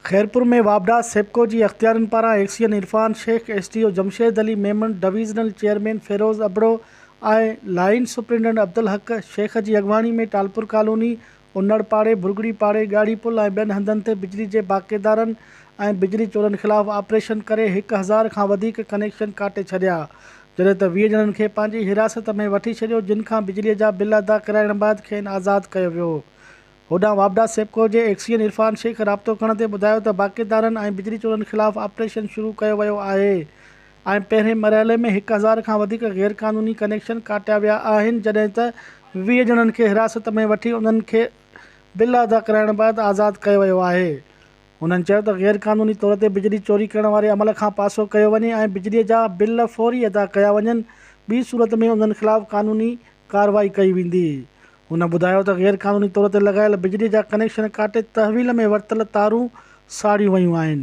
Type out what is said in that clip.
خيرپور ۾ واپڊا سيپڪو جي اختيارين پاران XEN Irfan Shaikh, S D O Jamshed Ali Memon, divisional chairman Feroz Abro ۽ line superintendent Abdul Haq Shaikh جي اڳواڻي ۾ ٽالپر ڪالوني، انڙ پاڙي، ڀرڳڙي پاڙي، ڳاڙهي پل ۽ ٻين هنڌن تي بجلي جي باقيدارن ۽ بجلي چورن خلاف آپريشن ڪري 1000 کان وڌيڪ ڪنيڪشن ڪاٽي ڇڏيا جڏهن ته 20 ڄڻن کي پنهنجي حراست ۾ وٺي ڇڏيو جن کان بجلي جا بل ادا ڪرائڻ بعد کين آزاد ڪيو ويو. هوڏانهن واپڊا سيپڪو جي ايڪسيئن عرفان شيخ رابطو ڪرڻ تي ٻڌايو ته باقيدارن ۽ بجلي چورن خلاف آپريشن شروع ڪيو ويو آهي ۽ پهرين مرحلي ۾ 1000 کان وڌيڪ غيرقانوني ڪنيڪشن ڪاٽيا ويا آهن جڏهن ته 20 ڄڻن کي حراست ۾ وٺي انهن کي بل ادا ڪرائڻ بعد آزاد ڪيو ويو آهي. هنن چيو ته غيرقانوني طور تي بجلي چوري ڪرڻ واري عمل کان پاسو ڪيو وڃي ۽ بجلي جا بل فوري ادا ڪيا وڃن ٻي صورت ۾ انهن خلاف قانوني ڪارروائي ڪئي ويندي. هن ٻڌايو ته غيرقانوني طور تي لڳايل بجلي جا ڪنيڪشن ڪاٽي تحويل ۾ ورتل تارون ساڙيون ويون آهن.